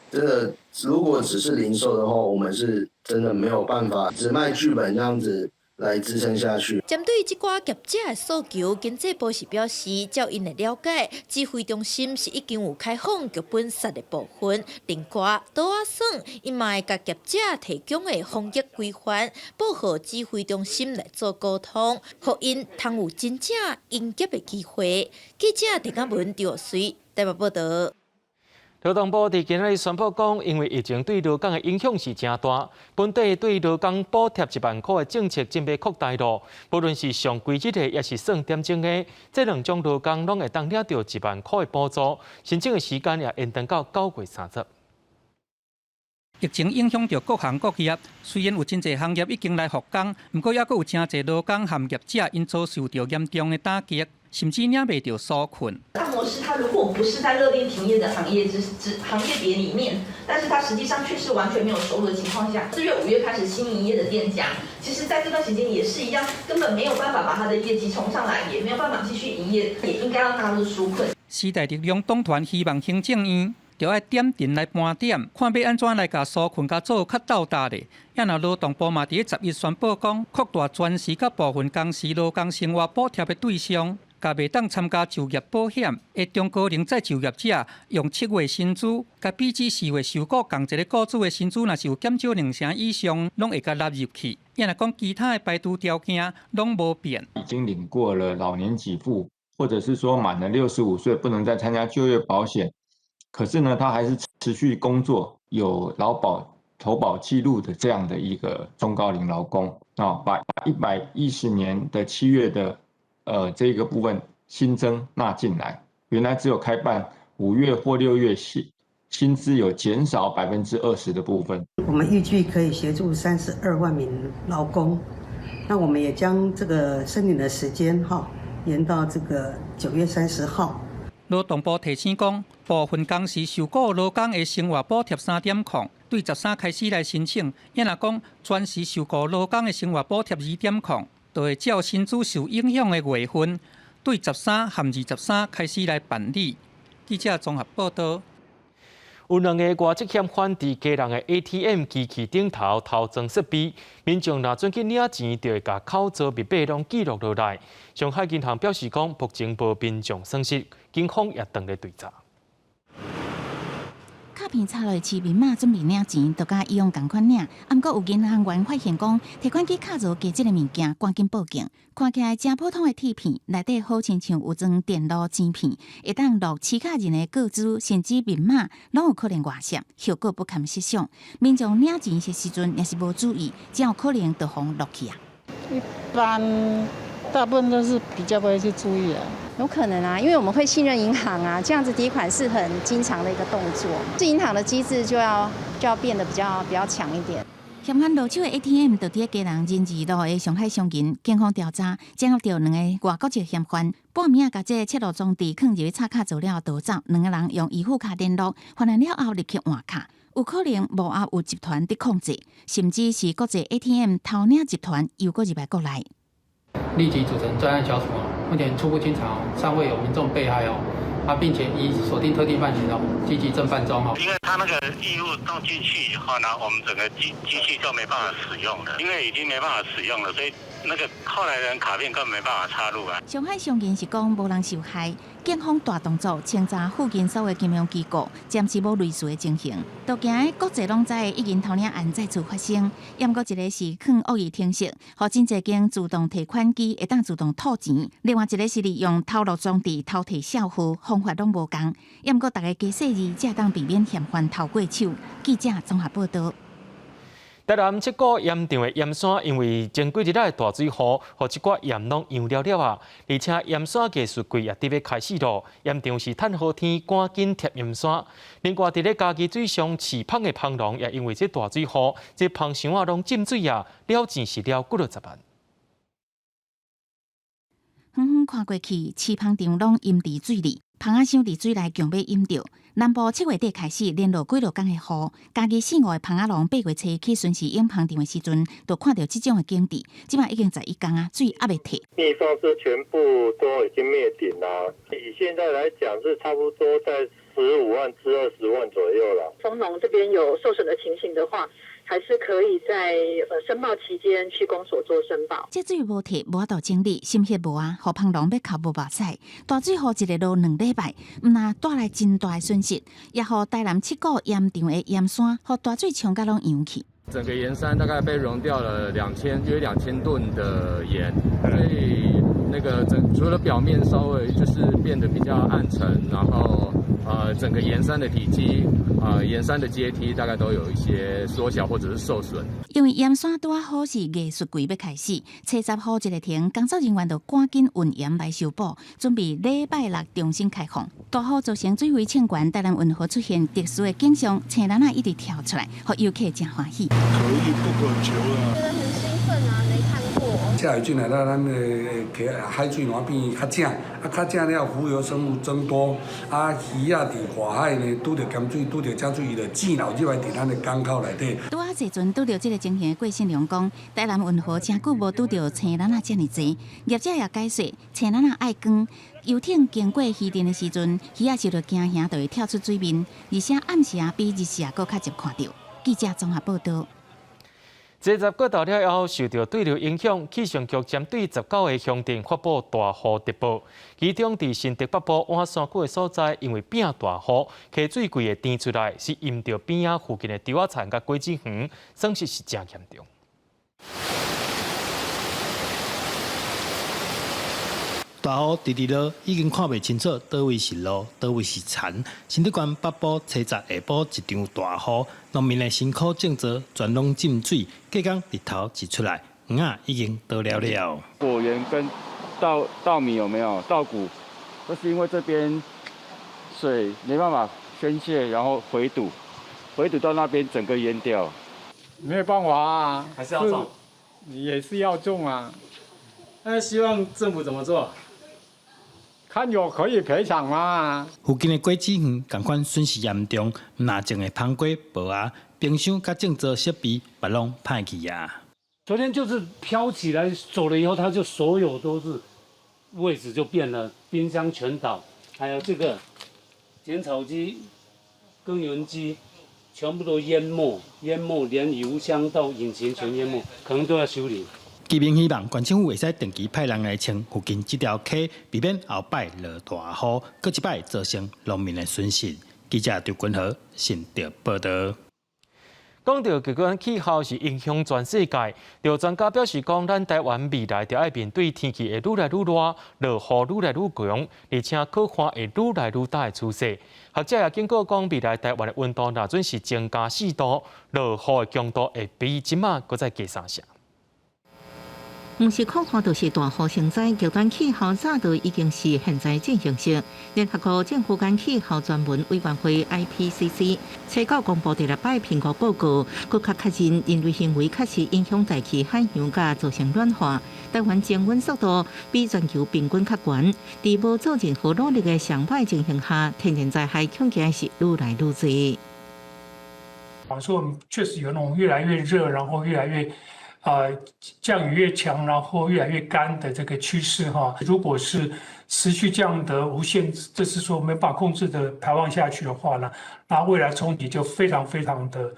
Speaker 14: 真的如果只是零售的話，我們是真的沒有辦法只賣劇本這樣子來支撐下去。
Speaker 12: 針對這寡業者的訴求，經濟部是表示，照𪜶的了解，指揮中心是已經有開放劇本殺的部分。另外，桌仔耍，𪜶嘛會共業者提供的防疫規範，報予指揮中心來做溝通，予𪜶通有真正營業的機會。記者鄭嘉文、張水台北報道。
Speaker 1: 勞動部佇今仔日宣布講，因為疫情對勞工的影響是誠大，本地對勞工補貼1萬箍的政策準備擴大囉。無論是上規日的，抑是算點鐘的，這兩種勞工攏會當領著1萬箍的補助，申請的時間也延長到9月30。
Speaker 28: 疫情影響著各行各業，雖然有真濟行業已經來復工，毋過猶閣有誠濟勞工和業者𪜶遭受著嚴重的打擊，甚至領袂著紓困。
Speaker 15: 啊，摩師，他如果不是在勒令停業的行業之之行業別裡面，但是他實際上卻是完全沒有收入的情況下，4月、5月開始新營業的店家，其實在這段時間也是一樣，根本沒有辦法把他的業績衝上來，也沒有辦法繼續營業，也應該要納入紓困。
Speaker 28: 時代力量黨團希望行政院著愛點陣來盤點，看欲按怎來共紓困共做較鬥大咧。也若勞動部嘛佇咧11宣布講，擴大全時佮部分工時勞工生活補貼的對象，共袂當參加就業保險的中高齡再就業者，用7月薪資，共比這4月受雇仝一个雇主的薪資，若是有減少兩成以上，攏會共納入去。也若講其他的排除條件攏無變。
Speaker 16: 已經領過了老年給付，或者是說滿了65歲不能再參加就業保險。可是呢，他還是持續工作，有勞保投保記錄的這樣的一個中高齡勞工啊，把110年的7月的這個部分新增納進來，原來只有開辦5月或6月薪資有減少20%的部分。
Speaker 17: 我們預計可以協助32萬名勞工，那我們也將這個申領的時間哈延到這個9月30號。
Speaker 28: 勞動部提醒講，部分工時受雇勞工的生活補貼3.0，對13開始來申請；也若講全時受雇勞工的生活補貼2.0，就會照薪資受影響的月份，對13和23開始來辦理。記者綜合報道。
Speaker 1: 有兩个外籍嫌犯佇家人的 ATM 機器頂頭偷裝設備，民眾若準去領錢，就會共口座密碼攏記錄落來。上海銀行表示講，目前無民眾損失，警方也正咧追查。
Speaker 2: 卡片插落去密碼，準備領錢，就佮以往仝款領。毋過有銀行員發現講，提款機卡槽加這個物件，趕緊報警。看起來誠普通的鐵片，內底好親像有裝電路晶片，會當錄持卡人的個資，甚至密碼，攏有可能外洩，後果不堪設想。民眾領錢的時陣，若是無注意，真有可能就予錄去啊。
Speaker 18: 一般大部分都是比較不會去注意啊。
Speaker 19: 有可能啊，因為我們會信任銀行啊，這樣子提款是很經常的一個動作。這銀行的機制就要變得比較強一點。
Speaker 2: 嫌犯落手的 ATM 就佇咧基隆仁義路的上海商銀，警方調查，偵獲著兩个外國籍嫌犯，半暝仔共這个切錄裝置囥入去插卡槽了後逃走，兩个人用預付卡聯絡，犯案了後入去換卡，有可能幕後有集團佇控制，甚至是國際 ATM 偷領集團又閣入來國內。
Speaker 21: 立即組成專案小組，目前初步偵查，尚未有民眾被害哦。啊，並且已鎖定特定犯行哦，積極偵辦中哦。
Speaker 20: 因為他那個異物弄進去以後呢，我們整個機器就沒辦法使用了，因為已經沒辦法使用了，所以那個後來人卡片根本沒辦法插入啊。
Speaker 2: 上海商銀是講無人受害，警方大動作清查附近所有金融機構，暫時無類似的情形。都驚的國際攏知的一銀偷領案再次發生，毋過一个是囥惡意程式，予真濟間自動提款機會當自動吐錢；另外一个是利用偷錄裝置偷提帳號，方法攏無仝。毋過逐家加細膩，才會當避免嫌犯偷過手。記者綜合報道。
Speaker 1: 台南七股鹽場的鹽山，因為前幾日的大水雨，予這寡鹽攏溶了了啊！而且鹽山藝術季也佇欲開始囉，鹽場是趁好天，趕緊貼鹽山。另外，佇咧嘉義水上飼蚌的蚌農，也因為這大水雨，這蚌箱仔攏浸水啊，了錢是了幾落十萬。
Speaker 2: 遠遠看過去，飼蚌場攏淹佇水裡，蚌仔箱佇水內強欲淹著。南部7月底開始連落幾落工的雨，嘉義四五个蚌仔農8月初去巡視養蚌場的時陣，就看著這種的景致。這擺已經11工啊，水猶未退。
Speaker 22: 蜜蜂是全部都已經滅頂啦。以現在來講，是差不多在15萬至20萬左右了。
Speaker 23: 蜂農這邊有受損的情形的話，還是可以在申報期間去公所做申報。
Speaker 2: 這水無退，無法度整理，心血無啊，予蚌農欲哭無目屎。大水雨一日落2禮拜，毋但帶來真大的損失，也予台南七股鹽場的鹽山，予大水沖甲攏溶去。
Speaker 24: 整個鹽山大概被溶掉了約2000噸的鹽，所以那個整除了表面稍微就是變得比較暗沉，然後整個鹽山的體積啊，鹽山的階梯大概都有一些縮小或者是受損。
Speaker 2: 因為鹽山拄好是藝術季欲開始，初十雨一个停，工作人員就趕緊運鹽來修補，準備禮拜六重新開放。大雨造成水位衝懸，台南運河出現特殊的景象，青蜆仔一直跳出來，予遊客誠歡喜。
Speaker 8: 可遇不可求啊！
Speaker 25: 覺得很興奮啊，沒看過。
Speaker 3: 下雨進來，咱咱的海水攏變較正，啊較正了，浮游生物增多，啊魚仔佇外海呢，拄著鹹水，拄著這水，伊就滲漏入來佇咱的港口內底。
Speaker 2: 拄仔坐船拄著這个情形的郭信良講，台南運河誠久無拄著青蜆仔遮爾濟，業者也解釋，青蜆仔愛光，遊艇經過漁鎮的時陣，魚仔受著驚嚇，就會跳出水面，而且暗時啊比日時啊閣較捷看著。記者綜合報導。
Speaker 1: 這十過頭了後，受著對流影響，氣象局針對19個鄉鎮發布大雨特報。其中，佇新竹北部倚山區的所在，因為變大雨，溪水規个滇出來，是淹著邊仔附近的稻仔田佮果子園，損失是誠嚴重。
Speaker 5: 大雨直直落，已經看袂清楚佗位是路，佗位是田。新竹縣北部初十下晡一場大雨，農民的辛苦種植全攏浸水，隔工日頭一出來，園仔已經倒了了。
Speaker 6: 果園跟稻米有沒有稻穀，都是因為這邊水沒辦法宣洩，然後回堵，回堵到那邊整個淹掉。
Speaker 7: 沒有辦法啊，
Speaker 1: 還是要種，
Speaker 7: 也是要種啊。
Speaker 9: 那希望政府怎麼做？
Speaker 7: 看有可以賠償嗎？
Speaker 5: 附近的果子園仝款損失嚴重，毋但種的香瓜、脯仔、冰箱佮種植設備，嘛攏歹去啊。
Speaker 25: 昨天就是飄起來走了以後，它就所有都是位置就變了，冰箱全倒，還有這個剪草機、耕耘機，全部都淹沒，淹沒連油箱到引擎全淹沒，可能都要修理。
Speaker 5: 居民希望縣政府會使定期派人來清附近這條溪，避免後擺落大雨，閣一擺造成農民的損失。記者張君和新竹報導。
Speaker 1: 講著極端氣候是影響全世界，著專家表示講，咱台灣未來著愛面對天氣會愈來愈熱，落雨愈來愈強，而且洘旱會愈來愈大的趨勢。學者也警告講，未來台灣的溫度若準是增加4度，落雨的強度會比這馬閣再加3成。
Speaker 4: 毋是洘旱，就是大雨成災，極端氣候早就已經是現在進行式。聯合國政府間氣候專門委員會 IPCC 初九公布第六擺評估報告，閣較確認人類行為確實影響大氣、海洋，佮造成暖化。台灣增溫速度比全球平均較懸，佇無做任何努力的上歹情形下，天然災害恐驚是愈來愈濟。
Speaker 26: 說我們確實有那種越來越熱，然後越來越降雨越強，然後越來越乾的這個趨勢哈。如果是持續這樣的無限，這是說沒辦法控制的排放下去的話呢，那未來衝擊就非常非常的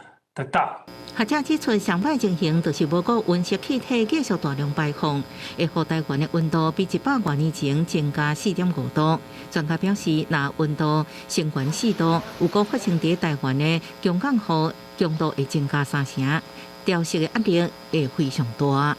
Speaker 26: 大。
Speaker 4: 學者指出，上擺情形就是無閣溫室氣體繼續大量排放，會予台灣的溫度比100多年前增加4.5度。專家表示，若溫度升懸4度，有閣發生佇台灣的強降雨強度會增加3成。調適的壓力會非常大。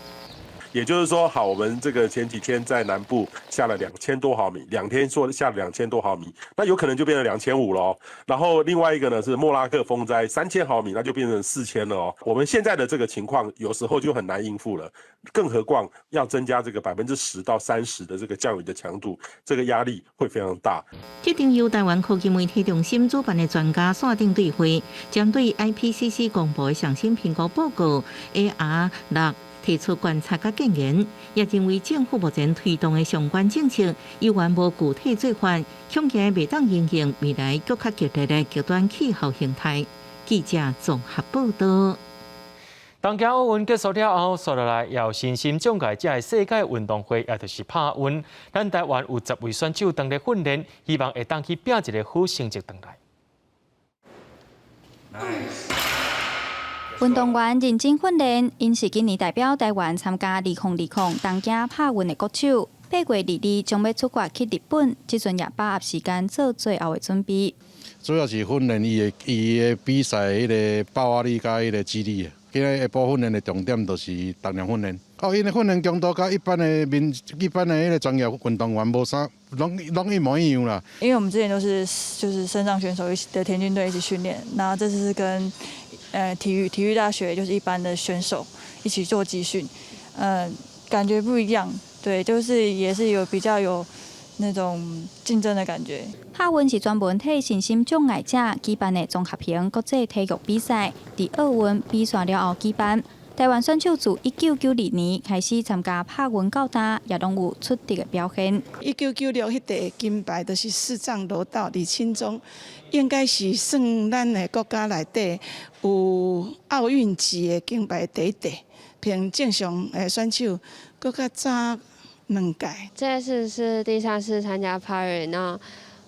Speaker 27: 也就是說，好，我們這個前幾天在南部下了2000多毫米，2天說下了2000多毫米，那有可能就變成2500了。然後另外一個呢是莫拉克風災3000毫米，那就變成4000了哦。我們現在的這個情況有時候就很難應付了，更何況要增加這個10%到30%的這個降雨的強度，這個壓力會非常大。
Speaker 4: 這場由台灣科技媒體中心主辦的專家線頂對話，針對 IPCC 公布的上新評估報告 AR6。提出觀察佮建言，也認為政府目前推動的相關政策，猶原無具體做法，恐驚袂當因應未來閣較激烈的極端氣候形態。記者綜合報導。
Speaker 1: 東京奧運結束了後，紲落來有身心障礙者的世界運動會，也就是帕運。咱台灣有10位選手當咧訓練，希望會當去拼一個好成績轉來。
Speaker 29: 運動員認真訓練，𪜶是今年代表台灣參加2020東京帕運的國手。8月22將欲出發去日本，這陣也把握時間做最後的準備。
Speaker 30: 主要是訓練伊的比賽彼个爆發力佮彼个肌力。今日下晡訓練的重點就是重量訓練。哦，𪜶的訓練強度佮一般的民一般的彼个專業運動員無啥，攏一模一樣啦。
Speaker 31: 因為我們之前都是就是身障選手一起的田徑隊一起訓練，那這次是跟體育大學就是一般的選手一起做集訓，感覺不一樣，對，就是也是有比較有那種競爭的感覺。
Speaker 29: 帕運是專門替身心障礙者舉辦的綜合型國際體育比賽，佇奧運比賽了後舉辦。台灣選手自1992年開始參加帕運到今，也攏有出色的表現。
Speaker 10: 1996彼塊金牌就是視障柔道李清宗，應該是算咱的國家內底有奧運級的金牌第一塊。憑正常的選手，閣較早兩屆。
Speaker 11: 這次是第三次參加帕運，那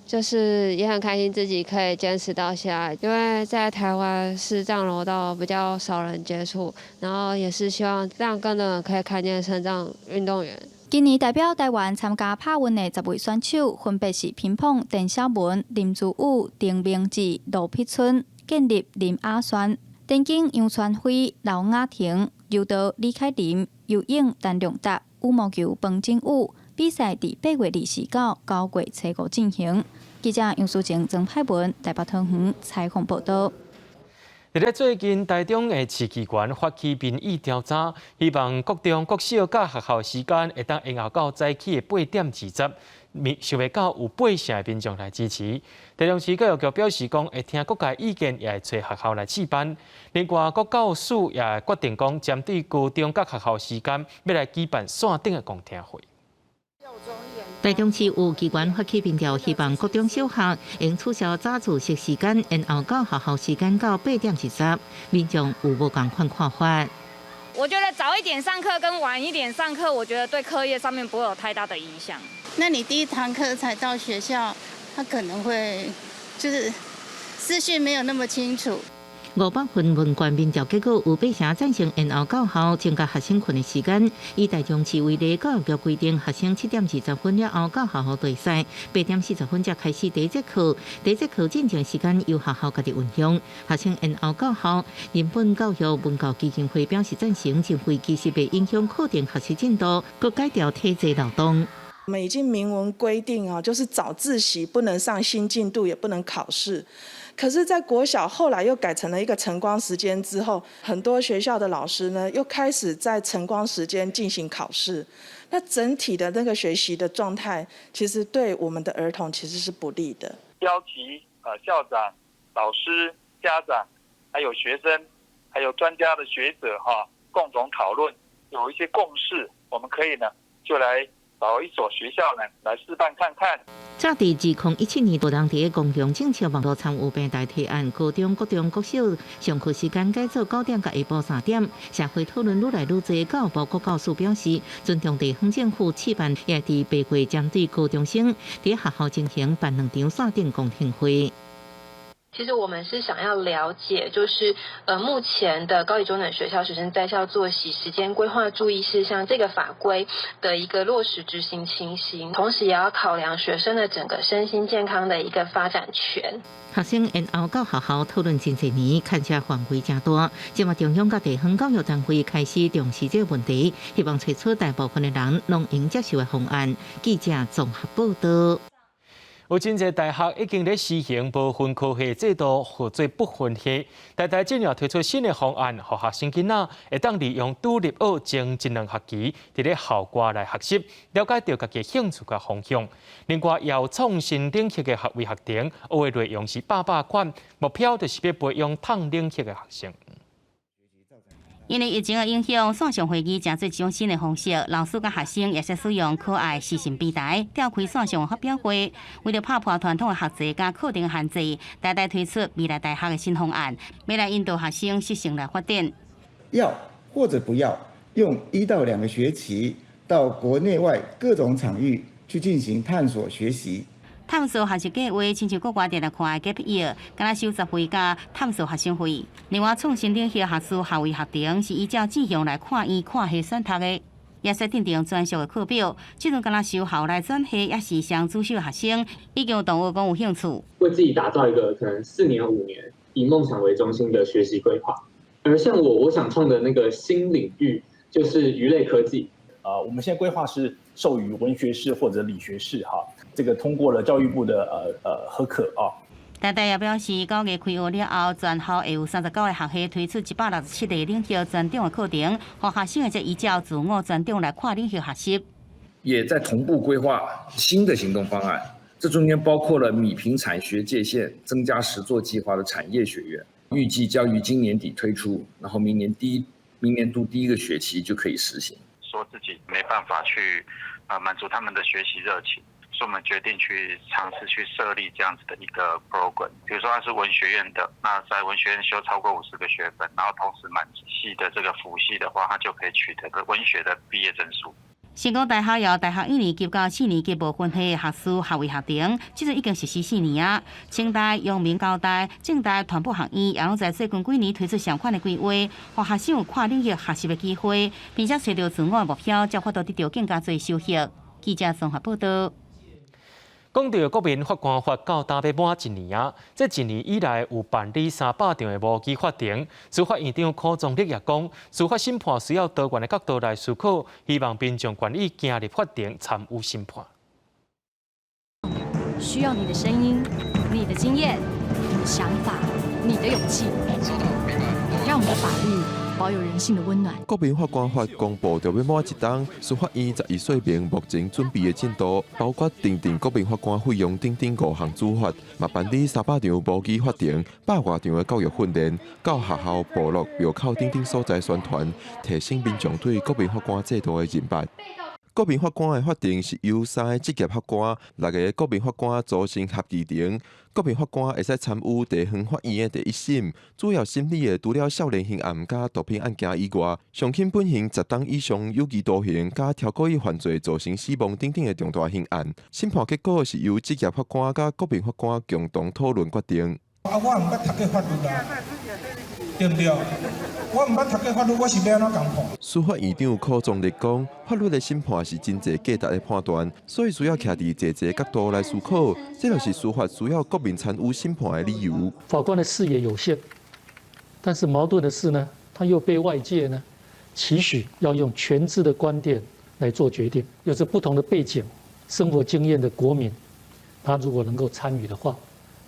Speaker 11: 就是也很開心自己可以堅持到現在，因為在台灣視障柔道比較少人接觸，然後也是希望讓更多人可以看見身障運動員。
Speaker 29: 今年代表台灣參加帕運的10位選手，分別是乒乓鄧小文、林珠武、丁明志、盧碧春、健力林亞璇、田徑楊傳輝、劉雅婷、柔道李凱琳、游泳陳亮達、羽毛球彭金武。比賽佇8月29、9月初5進行。記者楊淑靜、曾派文台北桃園採訪報導。
Speaker 1: 佇咧最近，台中的市議員發起民意調查，希望國中、國小佮學校時間會當延後到早起的8點20，想袂到有八成的民眾來支持。台中市教育局表示講，會聽各界意見，也會揣學校來試辦。另外，國教署也決定講，針對高中佮學校時間，欲來舉辦線頂的公聽會。
Speaker 4: 台中市有機關發起民調，希望國中小學應取消早自習時間，延後到學校時間到8點20。民眾有無仝款看法？
Speaker 12: 我覺得早一點上課跟晚一點上課，我覺得對課業上面不會有太大的影響。
Speaker 13: 那你第一堂課才到學校，他可能會就是資訊沒有那麼清楚。
Speaker 4: 500份問卷民調結果，有八成贊成延後到校增加學生睏的時間。以台中市為例，教育局規定學生7點20分了後到學校就會使，8點40分才開始第一節課。第一節課進前時間由學校家己運用。學生延後到校，人本教育文教基金會表示贊成，認為其實袂影響課程學習進度，閣改掉體制漏洞。
Speaker 14: 我們已經明文規定啊，就是早自習不能上新進度，也不能考試。可是，在國小後來又改成了一個晨光時間之後，很多學校的老師呢，又開始在晨光時間進行考試。那整體的那個學習的狀態，其實對我們的兒童其實是不利的。
Speaker 20: 邀集校長、老師、家長，還有學生，還有專家的學者哈，共同討論，有一些共識，我們可以呢就來找一所學校呢來示範看看。
Speaker 4: 早佇2017年，有人佇公共政策網路參與平台提案，高中、國中、國小上課時間改做9點到下晡3點。社會討論愈來愈濟，教育部國教署表示，尊重地方政府試辦，也佇8月針對高中生佇學校進行辦兩場線頂公聽會。
Speaker 15: 其實我們是想要了解，就是目前的高級中等學校學生在校作息時間規劃注意事項這個法規的一個落實執行情形，同時也要考量學生的整個身心健康的一個發展權。
Speaker 4: 學生延後到學校討論真濟年，牽涉範圍誠大。這馬中央佮地方教育單位開始重視這個問題，希望揣出大部分的人攏會接受的方案。記者綜合報道。
Speaker 1: 有真濟大學已經咧實行無分科系制度，號做不分系。台大正要推出新的方案，予學生囡仔會當利用獨立學前一兩學期，佇咧校外來學習，了解著家己興趣佮方向。另外，也有創新領域的學位學程，學的內容是百百款，目標就是欲培養迵領域的學生。
Speaker 2: 因為疫情的影響，線上會議成做一種新的方式，老師佮學生也會使使用可愛視訊平台，調開線上發表會。為著拍破傳統的學制佮課程限制，台大推出未來大學的新方案，欲來引導學生適性來發展。
Speaker 16: 要或者不要用1到2個學期到國內外各種場域去進行探索學習。
Speaker 2: 探索學習計畫，親像國外定定看的 gap year，敢若收雜費佮探索學生費。另外，創新領域學士學位學程是依照志向來跨院跨系選讀的，也會使訂定專屬的課表。這陣敢若修校內轉系，抑是雙主修學生，已經有同學講有興趣。
Speaker 17: 為自己打造一個可能4年5年以夢想為中心的學習規劃。而像我，我想創的那個新領域就是魚類科技。
Speaker 18: 我們現在規劃是授予文學士或者理學士，哈，這個通過了教育部的核可啊。
Speaker 2: 台大也表示，9月開學了後，全校會有39個學系推出167個領域專長的課程，予學生會使依照自我專長來跨領域學習。
Speaker 19: 也在同步規劃新的行動方案，這中間包括了弭平產學界限、增加實作計劃的產業學院，預計將於今年底推出，然後明年第一明年度第一個學期就可以實行。
Speaker 20: 說自己沒辦法去啊滿足他們的學習熱情，所以我們決定去嘗試去設立這樣子的一個 program。比如說他是文學院的，那在文學院修超過50個學分，然後同時滿系的這個輔系的話，他就可以取得個文學的畢業證書。
Speaker 3: 成功大學由大學一年級到四年級無分系的學士學位學程，這陣已經實施4年啊。清大、陽明交大、政大傳播學院也攏在最近幾年推出相款的規劃，予學生有跨領域學習的機會，並且揣著自我的目標，才有法度得著更加濟收穫。記者綜合報道。
Speaker 1: 講著國民法官法到今欲滿一年啊！這一年以來有辦理300場的模擬法庭。司法院長柯宗立也講，司法審判需要多元的角度來思考，希望民眾願意行入法庭參與審判。
Speaker 6: 需要你的聲音、你的經驗、你的想法、你的勇氣，讓我們的法律保有人性的溫暖。
Speaker 7: 國民法官法公布著欲滿一冬，司法院11說明目前準備的進度，包括訂定國民法官費用等等五項主法，嘛辦理300場模擬法庭、百外場的教育訓練，到學校、部落、廟口等等所在宣傳，提升民眾對國民法官制度的認識。國民法官的法庭是由三个職業法官、六个國民法官組成合議庭。國民法官會使參與地方法院的第一審，主要審理的除了少年刑案佮毒品案件以外，上輕本刑10冬以上有期徒刑佮超故意犯罪造成死亡等等的重大刑案。審判結果是由職業法官佮國民法官共同討論決定。
Speaker 8: 啊，我毋捌讀過法律啊，對毋對？我毋捌讀過法律，我是欲按怎共判？
Speaker 7: 司法院長柯宗立講，法律的審判是真濟價值的判斷，所以需要徛佇濟濟角度來思考，這就是司法需要國民參與審判的理由。
Speaker 26: 法官的視野有限，但是矛盾的是呢，他又被外界呢期許要用全知的觀點來做決定。有着不同的背景、生活經驗的國民，他如果能夠參與的話，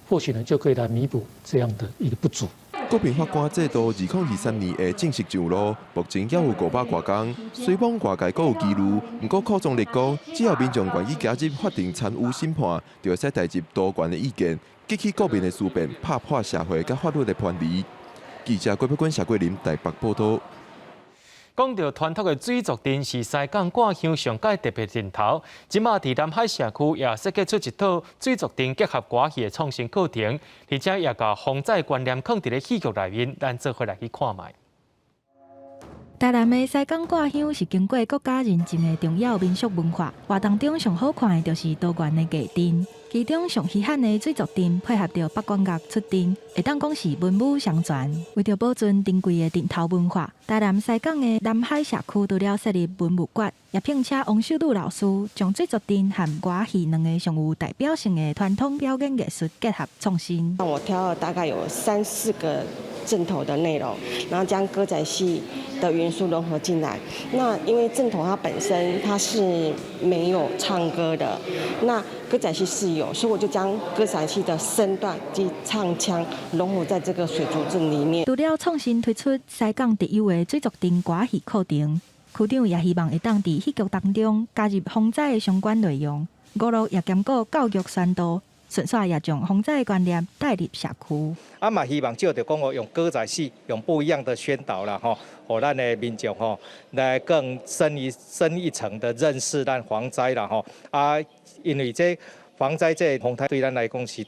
Speaker 26: 或許呢就可以來彌補這樣的一個不足。
Speaker 7: 國民法官制度2023年會正式上路，目前猶有500外工。雖罔外界閣有疑慮，毋過柯宗立講，只要民眾願意加入法庭參與審判，就會使帶入多元的意見，激起國民的思辨，拍破社會佮法律的藩籬。記者郭碧君、謝桂林台北報導。
Speaker 1: 講著傳統的水族燈是西港掛香上蓋特別陣頭，這馬佇南海社區也設計出一套水族燈結合歌戲的創新課程，而且也共防災觀念囥佇咧戲劇內面，咱做伙來去看覓。
Speaker 27: 台南的西港掛香是經過國家認證的重要民俗文化。活動中上好看的就是多元的藝陣，其中上稀罕的水族燈配合著北管樂出陣，會當講是文武雙全。為著保存珍貴的陣頭文化，台南西港的南海社區除了設立文物館，也聘請王秀女老師，將水族燈和歌戲兩个上有代表性的傳統表演藝術結合創新。
Speaker 9: 我挑了大概有三四個陣頭的內容，然後將歌仔戲的元素融合進來。那因為陣頭它本身它是沒有唱歌的，那歌仔戲是有，所以我就將歌仔戲的身段及唱腔融合在這個水族陣裡面。
Speaker 27: 除了創新推出西港特有的水族燈歌戲課程，區長也希望會當佇戲劇當中加入防災的相關內容，娛樂也兼顧教育宣導。順紲也將防災觀念帶入社區。
Speaker 29: 啊嘛，希望藉著講哦，用歌仔戲，用不一樣的宣導啦，吼，予咱的民眾吼來更深一層的認識咱防災啦，吼。啊，因為這防災這個風災對咱來講是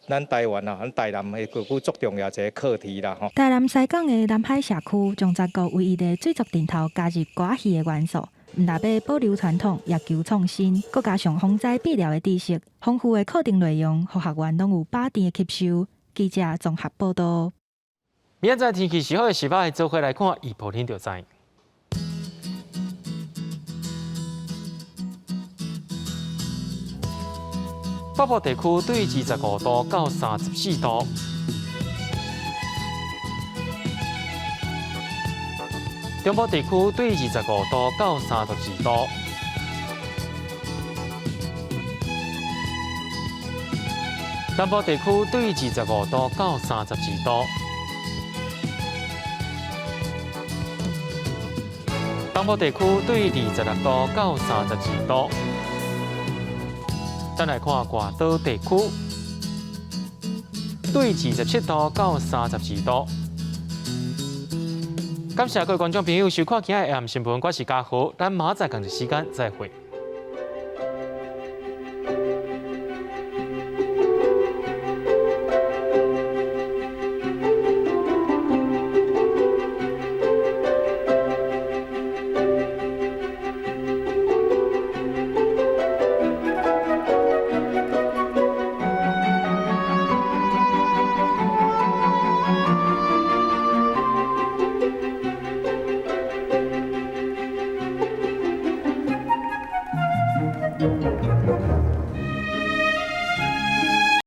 Speaker 29: 咱台灣啊，咱台南的地區足重要一个課題啦，吼。
Speaker 27: 台南西港的南海社區將全國唯一的水族陣頭加入歌戲的元素。毋但欲保留傳統，也求創新，閣加上防災必要的知識，豐富的課程內容，予學員攏有飽甜的吸收。記者綜合報導。
Speaker 1: 明仔載天氣是好是䆀，做伙來看預報，恁就知。北部地區對25度到34度。中部地區對25度到32度，南部地區對25度到32度，東部地區對26度到32度。再來看外島地區，對27度到32度。感謝各位觀眾朋友收看今日的新聞，我是嘉豪，咱明仔載仝一時間再會。